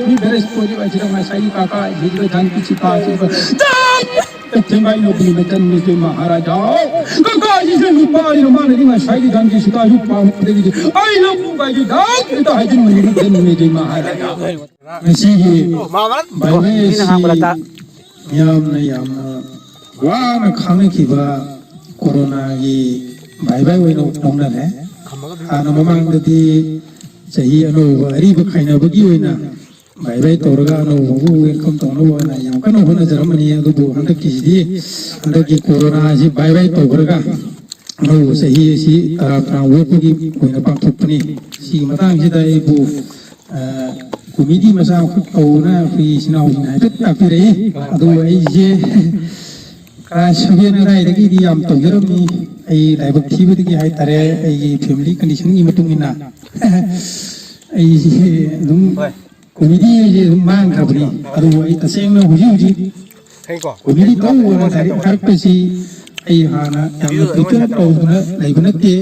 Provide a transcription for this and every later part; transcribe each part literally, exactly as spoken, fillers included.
ꯃꯤ ꯕꯦꯔꯦꯁ ꯄꯣꯖꯤꯕ ꯑꯁꯤꯗ ꯉꯁꯥꯏꯒꯤ ꯀꯥꯀꯥ ꯁꯤꯗ ꯙꯟꯒꯤ ꯁꯤꯀꯥ ꯁꯤꯗ ꯊꯦꯡꯒꯥꯏ ꯅꯧꯕꯅꯤ ꯃꯆꯟ ꯃꯤꯁꯦ ꯃꯍꯥꯔꯥꯖꯥ꯫ ꯀꯥꯀꯥ ꯁꯤꯁꯦ ꯅꯨꯄꯥꯅꯤꯅ ꯃꯥꯅꯗꯤ ꯉꯁꯥꯏꯒꯤ ꯙꯟꯒꯤ ꯁꯤꯀꯥꯁꯨ ꯄꯥꯝꯗꯒꯤꯗꯤ ꯑꯩ ꯂꯧꯕ ꯀꯥꯏꯗꯤ ꯗꯥꯛ ꯍꯦꯛꯇ ꯍꯥꯏꯖꯤꯟꯕꯅꯤ ꯃꯆꯟ ꯃꯤꯁꯦ ꯃꯍꯥꯔꯥꯖꯥ꯫ ꯉꯁꯤꯒꯤ ꯃꯤꯅ ꯉꯥꯡꯕꯗ ꯌꯥꯝꯅ ꯌꯥꯝꯅ ꯋꯥꯅ ꯈꯥꯡꯅꯈꯤꯕ ꯀꯣꯔꯣꯅꯥꯒꯤ ꯕꯥꯏ ꯕꯥꯏ ꯑꯣꯏꯅ ꯂꯧꯅꯔꯦ꯫ ꯍꯥꯟꯅ ꯃꯃꯥꯡꯗꯗꯤ ꯆꯍꯤ ꯑꯅꯧꯕ ꯑꯔꯤꯕ ꯈꯥꯏꯅꯕꯒꯤ ꯑꯣꯏꯅ ꯕꯥꯏ ꯕꯥꯏ ꯇꯧꯔꯒ ꯑꯅꯧꯕꯕꯨ ꯋꯦꯜꯀꯝ ꯇꯧꯅꯕ ꯑꯣꯏꯅ ꯌꯥꯝ ꯀꯟꯅ ꯍꯣꯠꯅꯖꯔꯝꯕꯅꯤ꯫ ꯑꯗꯨꯕꯨ ꯍꯟꯗꯛꯀꯤꯁꯤꯗꯤ ꯍꯟꯗꯛꯀꯤ ꯀꯣꯔꯣꯅꯥꯁꯤ ꯕꯥꯏ ꯕꯥꯏ ꯇꯧꯈ꯭ꯔꯒ ꯑꯅꯧꯕ ꯆꯍꯤ ꯑꯁꯤ ꯇꯔꯥ ꯇꯔꯥ ꯑꯣꯛꯄꯒꯤ ꯑꯣꯏꯅ ꯄꯥꯡꯊꯣꯛꯄꯅꯤ꯫ ꯁꯤꯒꯤ ꯃꯇꯥꯡꯁꯤꯗ ꯑꯩꯕꯨ ꯀꯣꯃꯦꯗꯤ ꯃꯆꯥ ꯑꯃꯈꯛ ꯇꯧꯅ ꯑꯩꯈꯣꯏ ꯏꯆꯤꯟ ꯏꯅꯥꯎꯁꯤꯡꯅ ꯍꯥꯏꯐꯦꯠ ꯇꯥꯛꯄꯤꯔꯛꯏ꯫ ꯑꯗꯨꯕꯨ ꯑꯩꯁꯦ ꯀ꯭ꯂꯥꯁ ꯁꯚꯦꯟ ꯑꯗꯨꯋꯥꯏꯗꯒꯤꯗꯤ ꯌꯥꯝ ꯇꯧꯖꯔꯝꯃꯤ꯫ ꯑꯩ ꯂꯥꯏꯕꯛ ꯊꯤꯕꯗꯒꯤ ꯍꯥꯏꯇꯥꯔꯦ, ꯑꯩꯒꯤ ꯐꯦꯃꯤꯂꯤ ꯀꯟꯗꯤꯁꯟꯒꯤ ꯃꯇꯨꯡ ꯏꯟꯅ ꯑꯩꯁꯦ ꯑꯗꯨꯝ ꯀꯣꯃꯦꯗꯤ ꯍꯥꯏꯁꯦ ꯑꯗꯨꯝ ꯃꯥꯡꯈ꯭ꯔꯕꯅꯤ꯫ ꯑꯗꯨꯕꯨ ꯑꯩ ꯇꯁꯦꯡꯅ ꯍꯧꯖꯤꯛ ꯍꯧꯖꯤꯛ ꯀꯣꯃꯦꯗꯤ ꯇꯧꯕꯅ ꯗꯥꯏꯔꯦꯛ ꯍꯥꯏꯔꯛꯄꯁꯤ ꯑꯩ ꯍꯥꯟꯅ ꯌꯥꯝꯅ ꯄ꯭ꯔꯤꯄꯦꯌꯔ ꯇꯧꯗꯨꯅ ꯂꯩꯕ ꯅꯠꯇꯦ꯫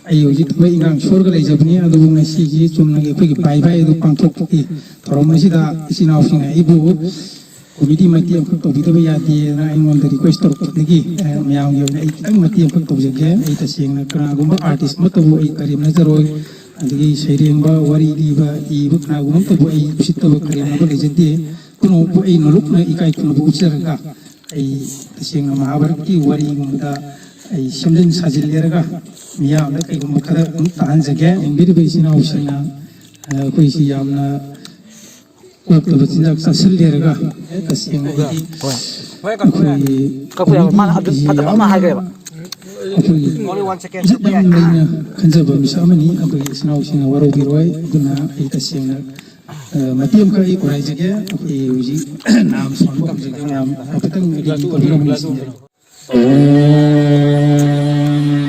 ꯑꯩ ꯍꯧꯖꯤꯛ ꯊꯕꯛ ꯏꯪꯈꯥꯡ ꯁꯨꯔꯒ ꯂꯩꯖꯕꯅꯤ꯫ ꯑꯗꯨꯕꯨ ꯉꯁꯤꯒꯤ ꯆꯨꯝꯅꯒꯤ ꯑꯩꯈꯣꯏꯒꯤ ꯕꯥꯏ ꯕꯥꯏ ꯑꯗꯨ ꯄꯥꯡꯊꯣꯛꯄꯒꯤ ꯊꯧꯔꯝ ꯑꯁꯤꯗ ꯏꯆꯤꯟ ꯏꯅꯥꯎꯁꯤꯡꯅ ꯑꯩꯕꯨ ꯀꯣꯃꯦꯗꯤ ꯃꯇꯦꯛ ꯑꯃꯈꯛ ꯇꯧꯕꯤꯗꯕ ꯌꯥꯗꯦꯅ ꯑꯩꯉꯣꯟꯗ ꯔꯤꯀ꯭ꯋꯦꯁ ꯇꯧꯔꯛꯄꯗꯒꯤ, ꯑ, ꯃꯌꯥꯝꯒꯤ ꯑꯣꯏꯅ ꯑꯩ ꯈꯤꯇꯪ ꯃꯇꯦꯛ ꯑꯃꯈꯛ ꯇꯧꯖꯒꯦ꯫ ꯑꯩ ꯇꯁꯦꯡꯅ ꯀꯅꯥꯒꯨꯝꯕ ꯑꯥꯔꯇꯤꯁ ꯑꯃꯠꯇꯕꯨ ꯑꯩ ꯀꯔꯦꯝꯅꯖꯔꯣꯏ, ꯑꯗꯒꯤ ꯁꯩꯔꯦꯡꯕ, ꯋꯥꯔꯤ ꯂꯤꯕ, ꯏꯕ ꯀꯅꯥꯒꯨꯝꯕ ꯑꯃꯠꯇꯕꯨ ꯑꯩ ꯎꯁꯤꯠꯇꯕ ꯀꯔꯦꯝꯅꯕ ꯂꯩꯖꯗꯦ꯫ ꯄꯨꯝꯅꯃꯛꯄꯨ ꯑꯩ ꯅꯣꯂꯨꯛꯅ ꯏꯀꯥꯏ ꯈꯨꯝꯅꯕ ꯎꯠꯆꯔꯒ ꯑꯩ ꯇꯁꯦꯡꯅ ꯃꯍꯥꯚꯥꯔꯠꯀꯤ ꯋꯥꯔꯤꯒꯨꯝꯕꯗ ꯑꯩ ꯁꯦꯝꯖꯤꯟ ꯁꯥꯖꯤꯜꯂꯦꯔꯒ ꯃꯤꯌꯥꯝꯗ ꯀꯩꯒꯨꯝꯕ ꯈꯔ ꯑꯗꯨꯝ ꯇꯥꯍꯟꯖꯒꯦ꯫ ꯌꯦꯡꯕꯤꯔꯤꯕ ꯏꯆꯤꯟ ꯏꯅꯥꯎꯁꯤꯡꯅ, ꯑ, ꯑꯩꯈꯣꯏꯁꯤ ꯌꯥꯝꯅ ꯑꯣꯛꯇꯕ ꯆꯤꯟꯖꯥꯛ ꯆꯥꯁꯤꯜꯂꯦꯔꯒ ꯇꯁꯦꯡꯅ ꯑꯩꯗꯤ ꯑꯩꯈꯣꯏꯒꯤ ꯀꯛꯄ ꯌꯥꯕ꯫ ꯃꯥꯅ ꯑꯗꯨ ꯀꯣꯃꯦꯗꯤꯒꯤꯁꯤ ꯐꯖꯕ ꯑꯃ ꯌꯥꯝꯅ ꯍꯥꯏꯈ꯭ꯔꯦꯕ꯫ ꯑꯩꯈꯣꯏꯒꯤ ꯏꯖꯠ ꯌꯥꯝ ꯂꯩꯅ ꯈꯟꯖꯕ ꯃꯤꯁꯛ ꯑꯃꯅꯤ꯫ ꯑꯩꯈꯣꯏꯒꯤ ꯏꯆꯤꯟ ꯏꯅꯥꯎꯁꯤꯡꯅ ꯋꯥꯔꯧꯕꯤꯔꯣꯏ꯫ ꯑꯗꯨꯅ ꯑꯩ ꯇꯁꯦꯡꯅ, ꯑ, ꯃꯇꯦꯛ ꯑꯃꯈꯛ ꯑꯩ ꯈꯨꯔꯥꯏꯖꯒꯦ꯫ ꯑꯩꯈꯣꯏ ꯍꯧꯖꯤꯛ ꯅꯥꯝ ꯁꯣꯟꯕ ꯍꯧꯖꯒꯦ꯫ ꯃꯌꯥꯝ ꯍꯥꯏꯐꯦꯠꯇꯪ ꯑꯩꯒꯤ ꯇꯧꯕꯤꯔꯝꯃꯨ ꯁꯤꯅꯤ꯫ ॐ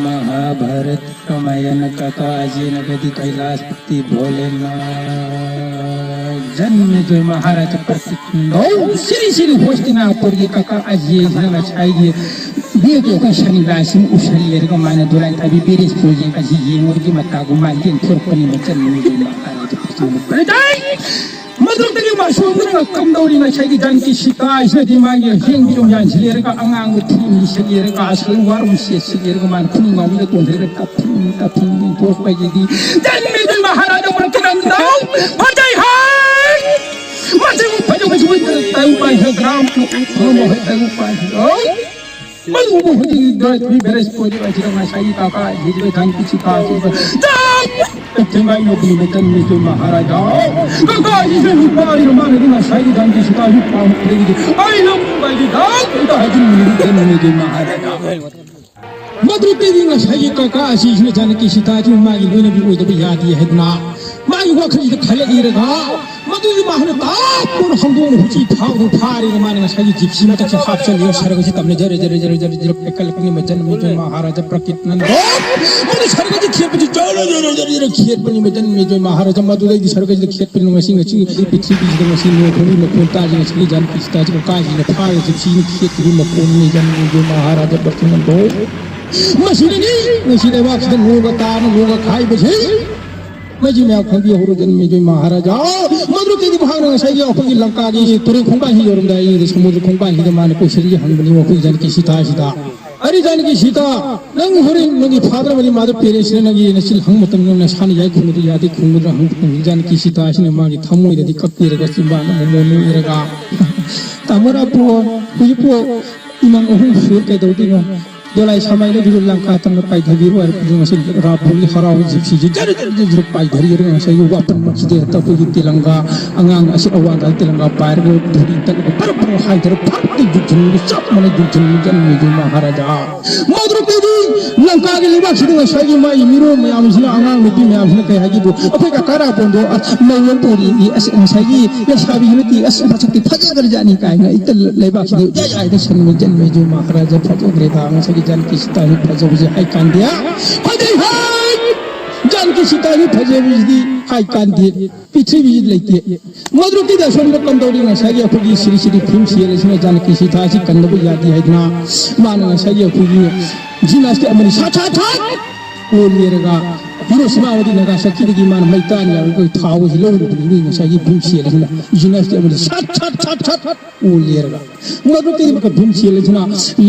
महाभारत रामायण कथा अजेन गदी कैलाशपति भोलेनाथ जन्म जो महाराज प्रतीक नौ श्री श्री हस्तिनापुर की कथा अजय जन चाहिए। ये जो का शनि राशि में उछल ले रे माने दुलाई तभी बेरिस पूजे का जी ये मुर्गी मत्ता को मार के थोर पनी बचन में जो महाराज प्रतीक नौ। ꯃꯗꯨꯗꯒꯤ ꯃꯥꯁꯨ ꯑꯃꯨꯛ ꯀꯝꯗꯧꯔꯤ? ꯉꯁꯥꯏꯒꯤ ꯖꯥꯟꯀꯤ ꯁꯤꯇꯥ ꯍꯥꯏꯁꯤꯅꯗꯤ ꯃꯥꯒꯤ ꯍꯦꯡꯕꯤꯔꯣꯡ ꯌꯥꯟꯁꯤꯜꯂꯦꯔꯒ, ꯑꯉꯥꯡꯕ ꯐꯤꯁꯤꯜꯂꯦꯔꯒ, ꯃꯥꯅ ꯈꯨꯅꯤꯡ ꯉꯥꯎꯕꯤꯗ ꯇꯣꯟꯊꯔꯒ ꯇꯞꯊꯤꯡ ꯇꯞꯊꯤꯡ ꯏꯟꯊꯣꯛꯄꯒꯤꯗꯤ ꯖꯟꯃꯦꯖꯌ ꯃꯍꯥꯔꯥꯖ ꯃꯔꯛꯇ ꯅꯪꯗꯧ ꯐꯖꯩ ꯍꯥꯏ꯫ ꯃꯁꯤꯕꯨ ꯐꯖꯕꯁꯤꯕꯨ ꯇꯥꯏ ꯄꯥꯏ ꯍꯦ ꯒ꯭ꯔꯥꯝ ꯐꯪꯕ ꯍꯦ ꯇꯥꯏ ꯄꯥꯏ ꯍꯦ꯫ ꯃꯗꯨꯕꯨ ꯍꯧꯖꯤꯛ ꯗ꯭ꯔꯥꯏ ꯐ꯭ꯔꯤ ꯕꯦꯔꯦꯖ ꯄꯣꯏꯟꯠ ꯑꯁꯤꯗ ꯉꯁꯥꯏꯒꯤ ꯀꯥꯀꯥ ꯍꯤꯗꯤꯕ ꯊꯥꯡ ꯄꯤꯁꯤ ꯀꯥꯁꯤꯗ ꯆꯥꯛ! ꯊꯦꯡꯒꯥꯏ ꯅꯣꯛꯄꯤ ꯃꯇꯝ ꯃꯤꯁꯨ ꯃꯍꯥꯔꯥꯖꯥ꯫ ꯀꯥꯀꯥ ꯍꯤꯗꯤꯕ ꯅꯨꯄꯥꯅꯤꯅ ꯃꯥꯅꯗꯤ ꯉꯁꯥꯏꯒꯤ ꯊꯥꯡ ꯄꯤꯁꯤ ꯀꯥꯁꯤ ꯄꯥꯝꯃꯛꯄꯗꯒꯤꯗꯤ ꯑꯩ ꯂꯧꯕ ꯍꯥꯏꯗꯤ ꯗꯥꯛ! ꯑꯝꯇ ꯍꯥꯏꯖꯤꯟꯕꯤꯔꯤ ꯃꯇꯝ ꯃꯤꯁꯨ ꯃꯍꯥꯔꯥꯖꯥ꯫ ꯃꯗꯨꯗꯒꯤ ꯉꯁꯥꯏꯒꯤ ꯀꯥꯀꯥ ꯑꯁꯤꯁꯤꯅ ꯖꯥꯅꯀꯤ ꯁꯤꯇꯥꯁꯤ ꯃꯥꯒꯤ ꯂꯣꯏꯅꯕꯤ ꯑꯣꯏꯗꯕ ꯌꯥꯗꯦ ꯍꯥꯏꯗꯅ ꯃꯥꯒꯤ ꯋꯥꯈꯜꯁꯤꯗ ꯈꯜꯂꯛꯏꯔꯒ ꯃꯗꯨꯒꯤ ꯃꯥꯅ ꯇꯥꯞ ꯇꯧꯅ ꯍꯧꯗꯣꯡꯅ ꯍꯨꯆꯤ ꯐꯥꯎꯗꯨ ꯐꯥꯔꯦꯒ ꯃꯥꯅ ꯉꯁꯥꯏꯒꯤ ꯖꯤꯞꯁꯤ ꯃꯊꯛꯁꯦ ꯍꯥꯞꯆꯜꯂꯦ꯫ ꯁꯔꯒꯁꯤ ꯇꯝꯅ ꯖꯔ ꯖꯔ ꯖꯔ ꯖꯔ ꯖꯔ ꯄꯥꯏꯈꯠꯂꯛꯄꯅꯤ ꯃꯖꯟ ꯃꯤꯖꯣꯏ ꯃꯍꯥꯔꯥꯖꯥ ꯄ꯭ꯔꯀꯤꯠꯅꯟꯗꯣ꯫ ꯃꯗꯨ ꯁꯔꯒꯁꯤ ꯈꯦꯠꯄꯁꯤ ꯖꯔ ꯖꯔ ꯖꯔ ꯖꯔ ꯈꯦꯠꯄꯅꯤ ꯃꯖꯟ ꯃꯤꯖꯣꯏ ꯃꯍꯥꯔꯥꯖꯥ꯫ ꯃꯗꯨꯗꯩꯗꯤ ꯁꯔꯒꯁꯤꯗ ꯈꯦꯠꯄꯅꯤ ꯉꯁꯤ ꯉꯁꯤ ꯄ꯭ꯔꯤꯊꯤꯕꯤꯁꯤꯗ ꯉꯁꯤ ꯅꯣꯡ ꯈꯣꯡꯕꯤ ꯃꯈꯣꯟ ꯇꯥꯁꯤ ꯉꯁꯤꯒꯤ ꯖꯥꯟꯀꯤ ꯁꯤꯇꯥꯁꯤ ꯀꯥꯏꯁꯤꯅ ꯐꯥꯔꯒ ꯖꯤꯞꯁꯤꯅ ꯈꯦꯠꯈꯤꯕ ꯃꯈꯣꯟꯅꯤ ꯃꯖꯟ ꯃꯤꯖꯣꯏ ꯃꯍꯥꯔꯥꯖꯥ ꯄ꯭ꯔꯀꯤꯠꯅꯟꯗꯣ꯫ ꯃꯁꯤꯗꯅꯤ ꯉꯁꯤ ꯂꯩꯕꯥꯛꯁꯤꯗ ꯅꯣꯡꯒ ꯇꯥꯅ ꯅꯣꯡꯒ ꯈꯥꯏꯕꯁꯤ꯫ ꯃꯁꯤ ꯃꯌꯥꯝ ꯈꯪꯕꯤꯍꯧꯔꯣ ꯖꯟꯃꯦꯖꯣꯏ ꯃꯍꯥꯔꯥꯖꯥ꯫ ꯃꯗꯨꯗꯒꯤ ꯃꯍꯥꯛꯅ ꯉꯁꯥꯏꯒꯤ ꯑꯩꯈꯣꯏꯒꯤ ꯂꯪꯀꯥꯒꯤ ꯇꯨꯔꯦꯜ ꯈꯣꯡꯕꯥꯟꯁꯤ ꯌꯧꯔꯝꯗꯥꯏ, ꯁꯃꯨꯗ꯭ꯔ ꯈꯣꯡꯕꯥꯟꯁꯤꯗ ꯃꯥꯅ ꯀꯣꯏꯁꯟꯁꯤ ꯍꯪꯕꯅꯤ ꯃꯈꯣꯏ ꯖꯥꯅꯀꯤ ꯁꯤꯇꯥꯁꯤꯗ꯫ "ꯑꯔꯦ ꯖꯥꯅꯀꯤ ꯁꯤꯇꯥ, ꯅꯪ ꯍꯣꯔꯦꯟ ꯅꯪꯒꯤ ꯐꯥꯗꯔ ꯑꯃꯗꯤ ꯃꯥꯗꯔ ꯄꯦꯔꯦꯟꯁꯅ ꯅꯪꯒꯤ ꯅꯆꯤꯜ ꯍꯪꯕ ꯃꯇꯝꯗ ꯅꯪ ꯅꯁꯥꯅ ꯌꯥꯏ ꯈꯨꯝꯕꯗ ꯌꯥꯗꯦ ꯈꯨꯝꯒꯗ꯭ꯔꯥ?" ꯍꯪꯕ ꯃꯇꯝꯗ ꯖꯥꯅꯀꯤ ꯁꯤꯇꯥꯁꯤꯅ ꯃꯥꯒꯤ ꯊꯃꯣꯏꯗꯗꯤ ꯀꯞꯄꯤꯔꯒ ꯆꯤꯟꯕꯥꯟ ꯑꯃꯨꯛ ꯃꯣꯟ ꯅꯣꯛꯏꯔꯒ, "ꯇꯥꯃꯣ ꯔꯥꯄꯨ, ꯍꯧꯖꯤꯛꯄꯨ ꯏꯃꯪ ꯑꯍꯨꯝ ꯁꯨꯔ ꯀꯩꯗꯧꯗꯣꯏꯅꯣ? ꯗꯣꯂꯥꯏ ꯁꯃꯥꯏꯅ ꯂꯪꯀꯥ ꯇꯝꯅ ꯄꯥꯏꯊꯕꯤꯔꯣ ꯍꯥꯏꯔꯛꯄꯗꯨ ꯉꯁꯤ ꯔꯥꯕꯨꯒꯤ ꯍꯔꯥꯎ ꯖꯤꯞꯁꯤꯁꯦ ꯖꯔ ꯖꯔ ꯖꯔ ꯖꯔ ꯄꯥꯏꯊꯔꯤꯔꯒ ꯉꯁꯥꯏꯒꯤ ꯋꯥꯄꯟ ꯃꯛꯁꯤꯗ ꯍꯦꯛꯇ ꯑꯩꯈꯣꯏꯒꯤ ꯇꯦꯂꯪꯒꯥ ꯑꯉꯥꯡ ꯑꯁꯤ ꯑꯋꯥꯡꯗ ꯇꯦꯂꯪꯒꯥ ꯄꯥꯏꯔꯒ ꯙꯨꯔꯤ ꯇꯠꯂꯒ ꯄꯔ ꯄꯔ ꯍꯥꯏꯊꯔ ꯐꯥꯔꯛꯇ ꯌꯨꯡꯁꯤꯟꯕꯒ ꯆꯞ ꯃꯥꯟꯅꯩ ꯌꯨꯡꯁꯤꯟꯕ ꯖꯟꯃꯦꯖꯣꯏ ꯃꯍꯥꯔꯥꯖꯥ꯫ ꯃꯗ꯭ꯔꯨꯄꯗꯤ ꯂꯪꯀꯥꯒꯤ ꯂꯩꯕꯥꯛꯁꯤꯗ ꯉꯁꯥꯏꯒꯤ ꯃꯥꯒꯤ ꯃꯤꯔꯣꯜ ꯃꯌꯥꯝꯁꯤꯅ ꯑꯉꯥꯡ ꯅꯨꯄꯤ ꯃꯌꯥꯝꯁꯤꯅ ꯀꯩ ꯍꯥꯏꯒꯦꯕꯨ ꯑꯩꯈꯣꯏ ꯀꯀꯥ ꯔꯥꯕꯣꯟꯗꯣ ꯑꯁ ꯃꯧ ꯑꯃ ꯄꯨꯔꯤ ꯑꯁ ꯉꯁꯥꯏꯒꯤ ꯂꯩꯁꯥꯕꯤ ꯅꯠꯇꯦ ꯑꯁ ꯃꯁꯛꯇꯤ ꯐꯖꯈ꯭ꯔꯖꯥꯠꯅꯤ ꯀꯥꯏꯅ ꯍꯦꯛꯇ ꯂꯩꯕꯥꯛꯁꯤꯗ ꯌꯥꯏ ꯌꯥꯏꯗ ꯁꯟꯃꯤ ꯖꯟꯃꯦꯖꯣꯏ ꯃꯍꯥꯔꯥꯖꯥ ꯐꯖꯈ꯭ꯔꯦꯗ ꯉꯁꯥꯏꯒꯤ ꯖꯥꯅꯀꯤ ꯁꯤꯇꯥꯁꯤ ꯐꯖꯕꯁꯦ ꯍꯥꯏ ꯀꯥꯟꯗꯦ꯫ ꯐꯖꯩ ꯍꯥꯏ! ꯖꯥꯅꯀꯤ ꯁꯤꯇꯥꯒꯤ ꯐꯖꯕꯁꯤꯗꯤ ꯍꯥꯏ ꯀꯥꯟꯗꯦ꯫ ꯄ꯭ꯔꯤꯊꯤꯕꯤꯗ ꯂꯩꯇꯦ꯫ ꯃꯗ꯭ꯔꯨꯄꯤꯗ ꯑꯁꯣꯝꯗ ꯀꯝꯗꯧꯔꯤ ꯉꯁꯥꯏꯒꯤ ꯑꯩꯈꯣꯏꯒꯤ ꯁꯤꯔꯤ ꯁꯤꯔꯤ ꯐꯤꯂꯝ ꯁꯤꯌꯦꯜ ꯑꯁꯤꯅ ꯖꯥꯅꯀꯤ ꯁꯤꯇꯥꯁꯤ ꯀꯟꯗꯕ ꯌꯥꯗꯦ ꯍꯥꯏꯗꯅ ꯃꯥꯅ ꯉꯁꯥꯏꯒꯤ ꯑꯩꯈꯣꯏꯒꯤ ꯖꯤꯝꯅꯥꯁꯇꯤꯛ ꯑꯃꯅꯤ ꯁꯥꯠ ꯁꯥꯠ ꯁꯥꯠ ꯀꯣꯟ ꯌꯦꯔꯒ ꯍꯤꯔꯣꯁꯤꯃꯥ ꯑꯃꯗꯤ ꯅꯥꯒꯥꯁꯥꯀꯤꯗꯒꯤ ꯃꯥꯅ ꯃꯩ ꯇꯥꯅꯤ ꯍꯥꯏꯕꯒꯤ ꯊꯥꯎ ꯑꯁꯤ ꯂꯧꯔꯨꯕꯗꯒꯤ ꯉꯁꯥꯏꯒꯤ ꯚꯤꯝꯁꯦꯟ ꯑꯁꯤꯅ ꯌꯨꯅꯥꯏꯇꯦꯠ ꯑꯃꯗꯤ ꯁꯠ ꯁꯠ ꯁꯠ ꯁꯠ ꯑꯣꯜꯂꯦꯔꯒ, ꯃꯗꯨ ꯀꯩꯗꯧꯕ ꯚꯤꯝꯁꯦꯟ ꯑꯁꯤꯅ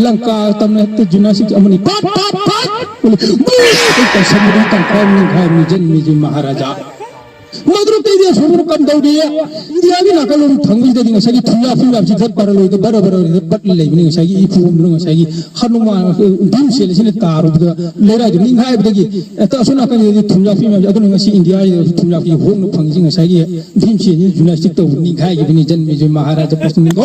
ꯂꯪꯀꯥ ꯇꯝꯅ ꯍꯦꯛꯇ ꯌꯨꯅꯥꯏꯇꯦꯠ ꯑꯃꯅꯤ ꯄꯠ ꯄꯠ ꯄꯠ ꯑꯣꯜꯂꯦ꯫ ꯕꯨ! ꯇꯧꯁꯟꯕꯗꯒꯤ ꯇꯪꯈꯥꯏ ꯑꯃ ꯅꯤꯡꯈꯥꯏ ꯑꯃ ꯖꯟꯃꯦꯖꯌ ꯃꯍꯥꯔꯥꯖꯥ꯫ ꯃꯗꯨ ꯀꯩꯗꯧꯕ ꯁꯣꯝꯗ ꯀꯝꯗꯧꯔꯤ? ꯏꯟꯗꯤꯌꯥꯒꯤ ꯅꯥꯀꯜꯂꯣꯝ ꯊꯪꯕꯁꯤꯗꯗꯤ ꯉꯁꯥꯏꯒꯤ ꯊꯨꯝꯌꯥꯛ ꯐꯤꯃꯌꯥꯝꯁꯤ ꯄꯔꯂꯣꯏꯗ ꯕꯔ ꯕꯔ ꯕꯔ ꯄꯠꯂ ꯂꯩꯕꯅꯤ꯫ ꯉꯁꯥꯏꯒꯤ ꯏꯄꯨ ꯑꯃꯗꯨꯅ ꯉꯁꯥꯏꯒꯤ ꯍꯅꯨꯃꯥꯟ ꯚꯤꯝꯁꯦꯟ ꯑꯁꯤꯅ ꯇꯥꯔꯨꯕꯗ ꯂꯩꯔꯥꯏꯗꯨ ꯅꯤꯡꯈꯥꯏꯕꯗꯒꯤ ꯍꯦꯛꯇ ꯑꯁꯣꯝ ꯅꯥꯀꯟꯗꯗꯤ ꯊꯨꯝꯌꯥꯛ ꯐꯤꯃꯌꯥꯝꯁꯤ꯫ ꯑꯗꯨꯅ ꯉꯁꯤ ꯏꯟꯗꯤꯌꯥꯁꯤꯗ ꯊꯨꯝꯌꯥꯛ ꯐꯤ ꯍꯣꯡꯅ ꯐꯪꯉꯤꯁꯤ ꯉꯁꯥꯏꯒꯤ ꯚꯤꯝꯁꯦꯟꯁꯤ ꯖꯤꯝꯅꯥꯁꯇꯤꯛ ꯇꯧꯕ ꯅꯤꯡꯈꯥꯏꯈꯤꯕꯅꯤ꯫ ꯖꯟꯃꯦꯖꯌ ꯃꯍꯥꯔꯥꯖꯥ ꯄ꯭ꯔꯁꯅꯤꯀꯣ꯫